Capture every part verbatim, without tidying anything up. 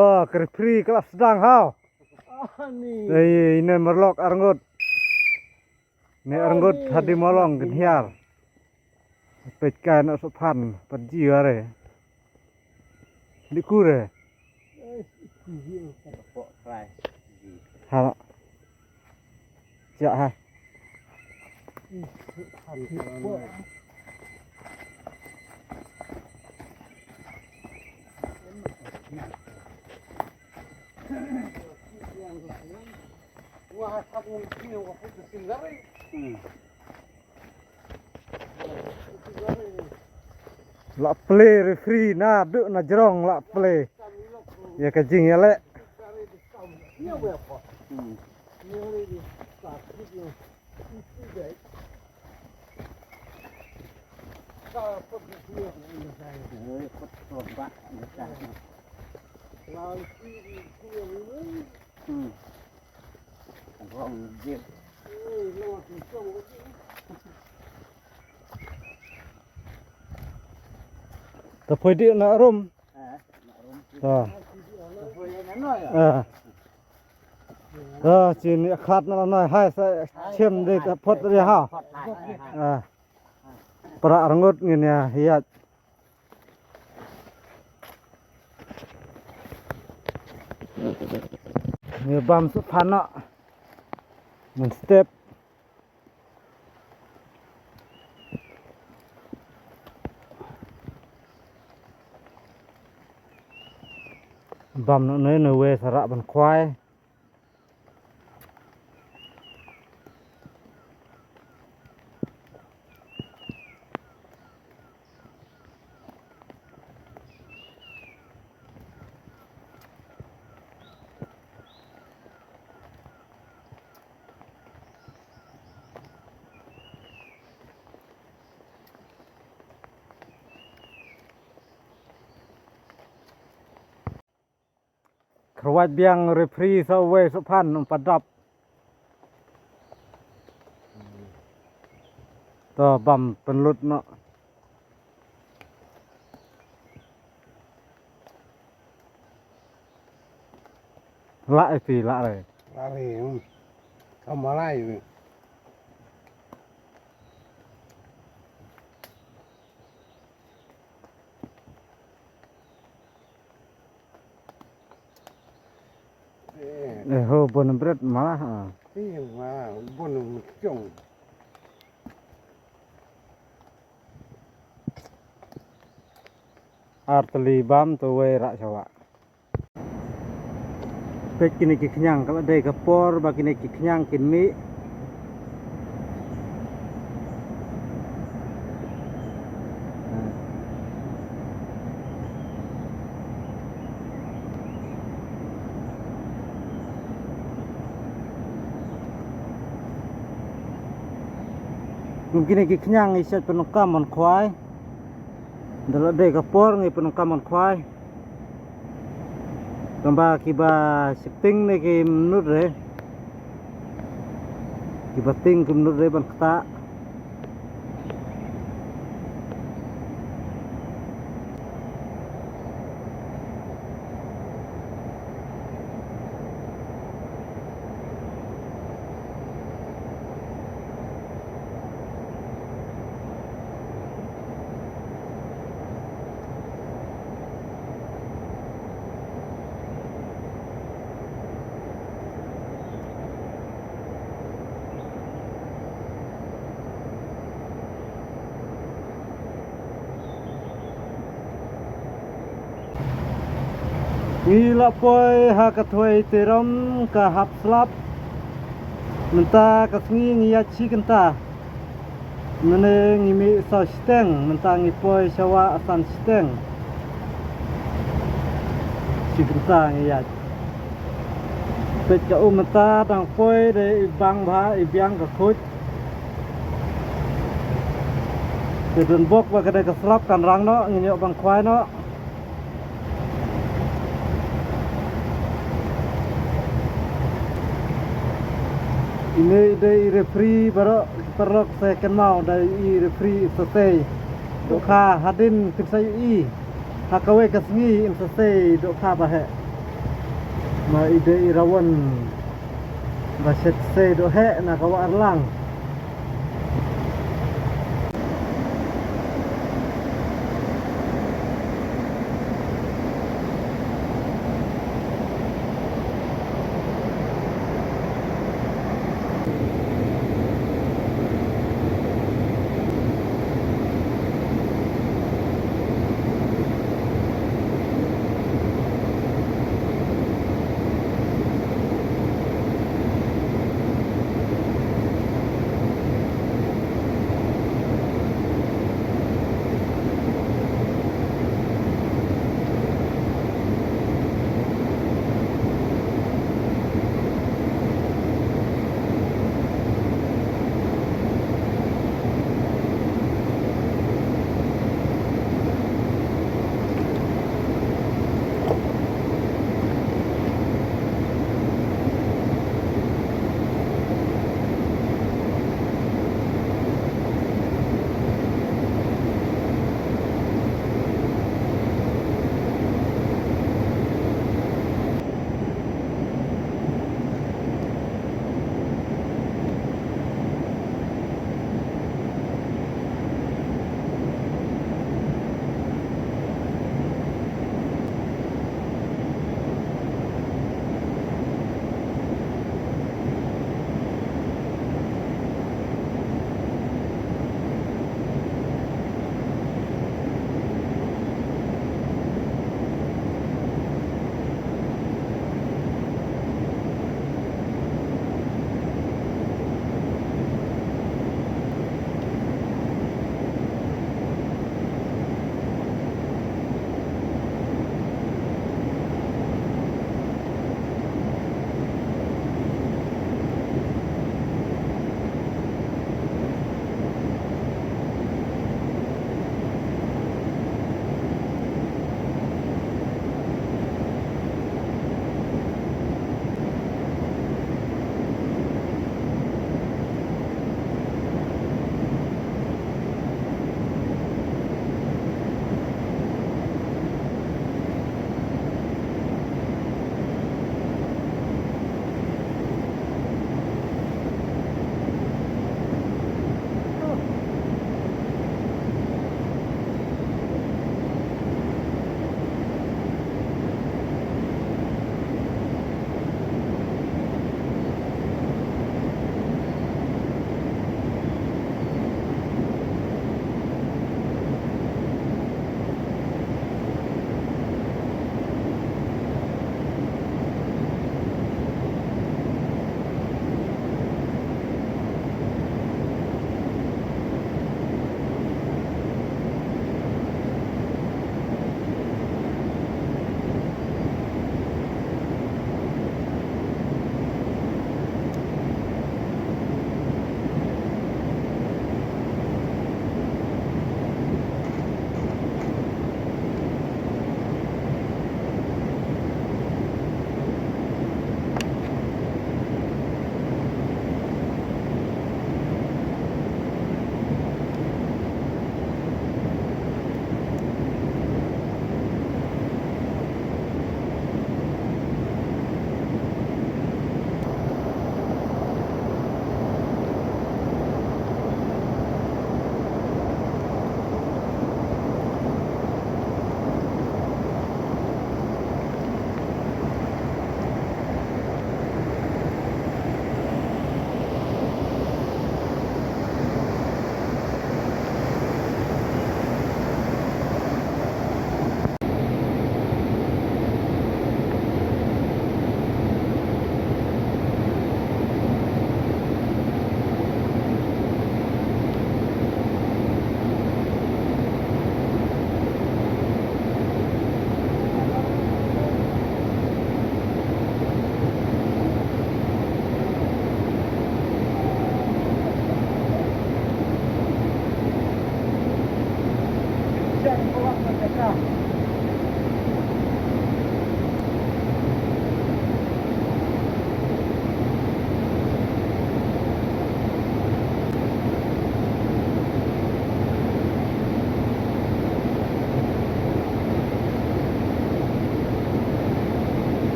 Oh, ka referee ka la sdang haw. Ani. Ei, ine marlok arngut. Ne arngut hadi molong kin hiar. Peit kai na sopan pat ji are. Di kure. Ha. Siap ha. La play referee na duk na jrong la play. Ya ka jing ya le. Ta poi di na rum. Ta. Ah. Ah, chin ni khat na noi hai sa chem de ta phot ri ha. Ah. Pra arngut ngin ya hiat. Ni bam su phana. Ngan step. Bam no ne ne we sarak ban khwai. Kyrwat biang referee sa uwei sa phan um pat dap. To bam pynlut noh. Lah iti lah re. Lari, hmm. Kamu lari. Eh, ho, bon bret malah, ah. Iya, malah, bon cong. Ar tylli bam to wei rak shawa. Peit kine ki khñiang, ka la dei ka por ba kine ki khñiang kin mih. Kum kine ki khñiang i shet pyndonkam ban khwai. Da la dei ka por ngi pyndonkam ban khwai. Tang ba kiba sheptieng ne ki mut re. Kiba tieng ki mut re ban ktah. Ngi la poi ha ka thwei Tyrom ka hap slap. Mynta ka sngi ngi ïaid shi kynta. Mynne ngi mih saw shiteng, mynta ngi poi shawa san shiteng. Shi kynta ngi ïaid. Peit ka um mynta dang poi dei i bang bha i biang ka khuid. Te don bok ba ka dei ka slap kan rang noh, ngin ïoh ban khwai noh. Ine i dei i referee baroh, paralok sa kynmaw, dei i referee sa sei. Dohkha hadien phin sa ïohi ha kawei ka sngi in sa sei dohkha ba heh. Ma i dei i rawon ba shet se do he na ka wa arlang.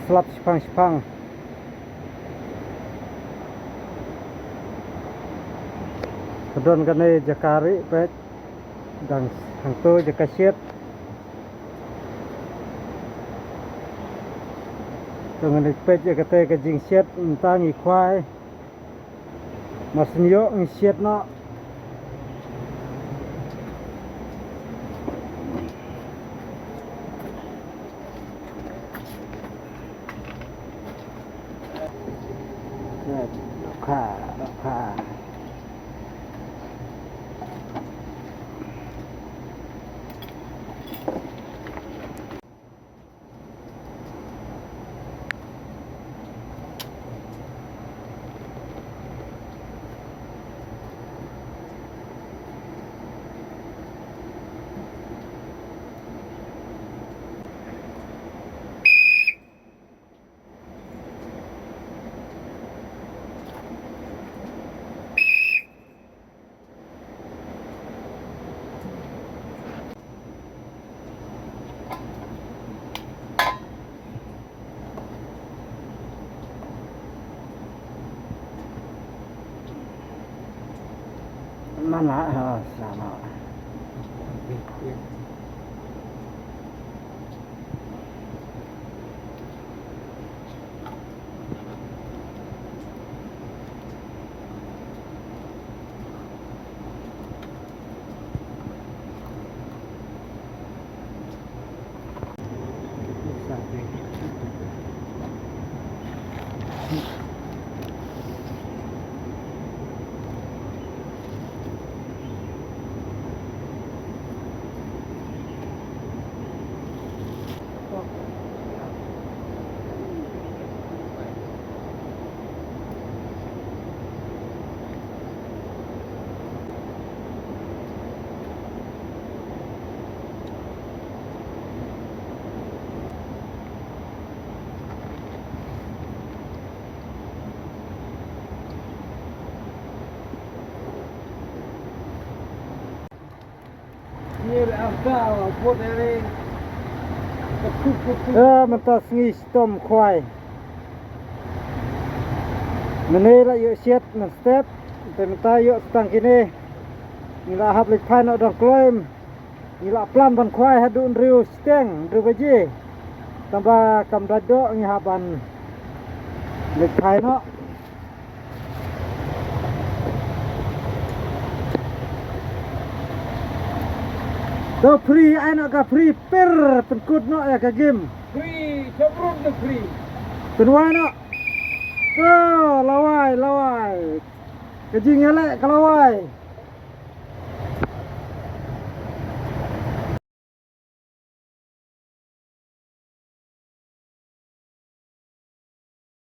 Slap shipang shipang. Ka don kane jaka rieh peit. Dang hangto jaka shet. To ngin peit ïa kata ka jingshet mynta ngi khwai. Mar shu ïoh ngi shet noh. Dohkha, dohkha. Mana, ha, sana. Ïa, mynta sngi shitom khwai. Mynne la ïoh shet mynstep, te mynta ïoh tang kine. Ngi la hap leit phai noh dong kloi. Ngi la plan ban khwai haduh hynriew shiteng, hynriew baje. Tangba kam dait doh ngi hap ban leit phai noh. To free, ai noh ka free, per pynkut noh ïa ka game. Free, sabrut na free. Pynwai noh. To, lawai, lawai. Ka jingïaleh ka lawai.